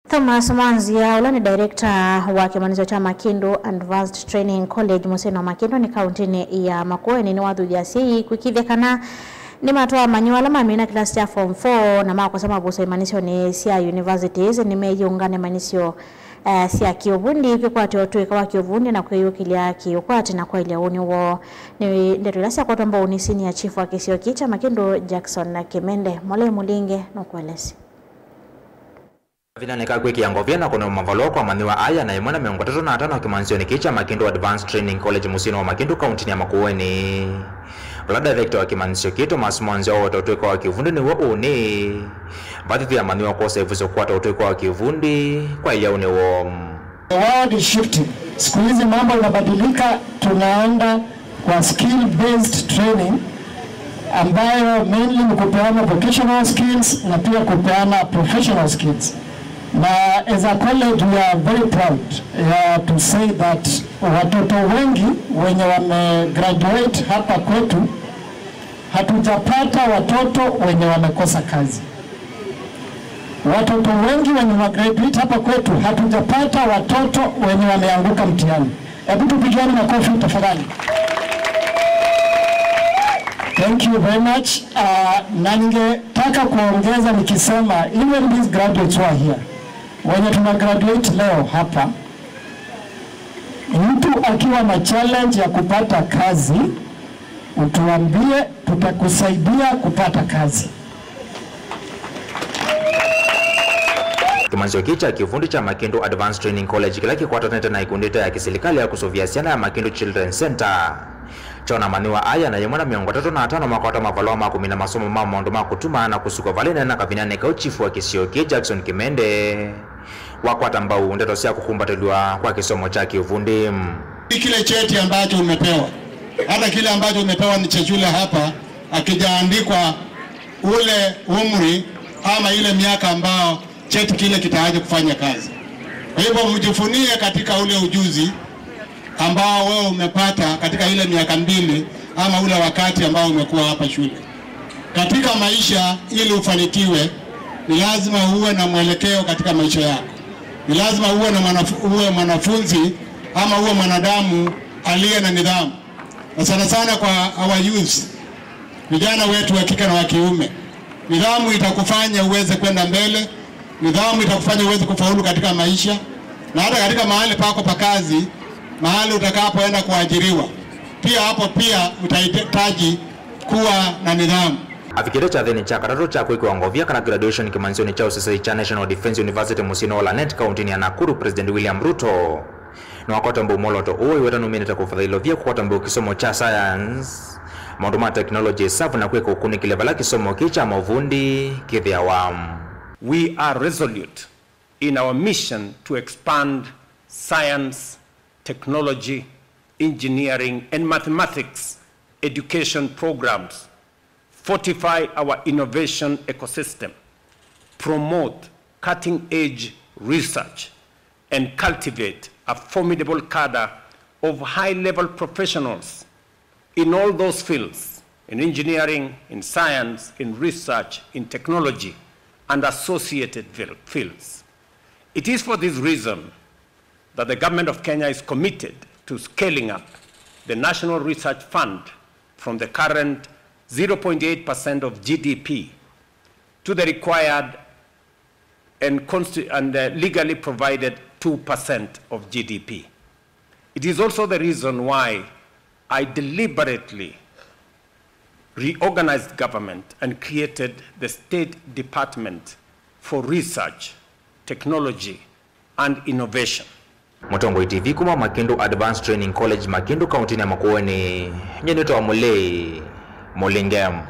Thomas Mwanzia ula ni director wa kimanizo cha Makindu Advanced Training College Museno Makindu ni kauntini ya Makueni ni wadhu jasi kwikithekana ni matoa manyuala mamina class ya form 4 na mako sema buso imanisho ni sia universities ni mejiungane manisho sia kiubundi kikwati otuika wa kiubundi na kwiyukilia kiukwati na kwa ile uni wo ni nderulasi kwa tomba unisini ya chifu wa kisio kicha Makindu Jackson na Kimende Mole Mulinge no kuelesi. Vinaneka kwiki ya ngovia na kuna mavalo kwa maniwa aya na imwana 35 kimanzio ni kicha Makindu Advanced Training College Musino wa Makindu kaunti ya Makueni. Bla director wa kimanzio kito Mwanzia wa watoto wa kiufundi ni wa uni. Baadhi ya maniwa kosa ifuso kwa watoto wa kiufundi kwa iya uni wa. The world is shifting. Siku hizi mambo yanabadilika, tunaenda kwa skill based training ambayo mainly ni kupeana vocational skills na pia kupeana professional skills. Na as a college we are very proud to say that watoto wengi wenye wame graduate hapa kwetu hatujapata watoto wenye wamekosa kazi. Watoto wengi wenye wa graduate hapa kwetu hatujapata watoto wenye wameanguka mtihani. Hebu tupigiane makofi tafadhali. Thank you very much. Na ningetaka kuongeza nikisema even these graduates who are here, wenye tuna graduate leo hapa, mtu akiwa na challenge ya kupata kazi, utuambie, tutakusaidia kupata kazi. Kimanzio kicha kiufundi cha Makindu Advanced Training College kila kikwata na ikundita ya kiserikali ya kusovia siana ya Makindu Children's Center. Chona maniwa aya na yemwana 35 makwata mavaloma 10 masomo mamondo makutuma na kusuka valena na kavinane ka uchifu wa kisioki Jackson Kimende wakwata mbau ndeto sia kukumbatiliwa kwa kisomo cha kiufundi. Kile cheti ambacho umepewa, hata kile ambacho umepewa ni cha shule hapa, akijaandikwa ule umri ama ile miaka ambao cheti kile kitaaje kufanya kazi. Kwa hivyo mjifunie katika ule ujuzi ambao wewe umepata katika ile miaka 2 ama ule wakati ambao umekuwa hapa shule. Katika maisha ili ufanikiwe ni lazima uwe na mwelekeo katika maisha yako. Ni lazima uwe na uwe mwanafunzi ama uwe mwanadamu aliye na nidhamu. Na sana sana kwa our youth, vijana wetu wa kike na wa kiume, nidhamu itakufanya uweze kwenda mbele, nidhamu itakufanya uweze kufaulu katika maisha na hata katika mahali pako pa kazi, mahali utakapoenda kuajiriwa. Pia hapo pia utahitaji kuwa na nidhamu. Afikire cha theni cha katatu cha kwiki wa kana graduation kimanzioni cha usasa cha National Defense University Musino Lanet kaunti ya Nakuru President William Ruto. Na wakati mbu moloto uwe wetanu minita kufadhilo vya kukwata mbu kisomo cha science, maunduma technology safu na kweka ukuni kilevala kisomo kicha mavundi kithia wamu. We are resolute in our mission to expand science, technology, engineering, and mathematics education programs, fortify our innovation ecosystem, promote cutting-edge research, and cultivate a formidable cadre of high-level professionals in all those fields, in engineering, in science, in research, in technology, and associated fields. It is for this reason that the government of Kenya is committed to scaling up the National Research Fund from the current 0.8% of GDP to the required and legally provided 2% of GDP. It is also the reason why I deliberately reorganized government and created the State Department for Research, Technology, and Innovation. Mutongoi TV kuma Makindu Advanced Training College Makindu kaunti ya Makueni. Nyenito wa Mulei Mulingem.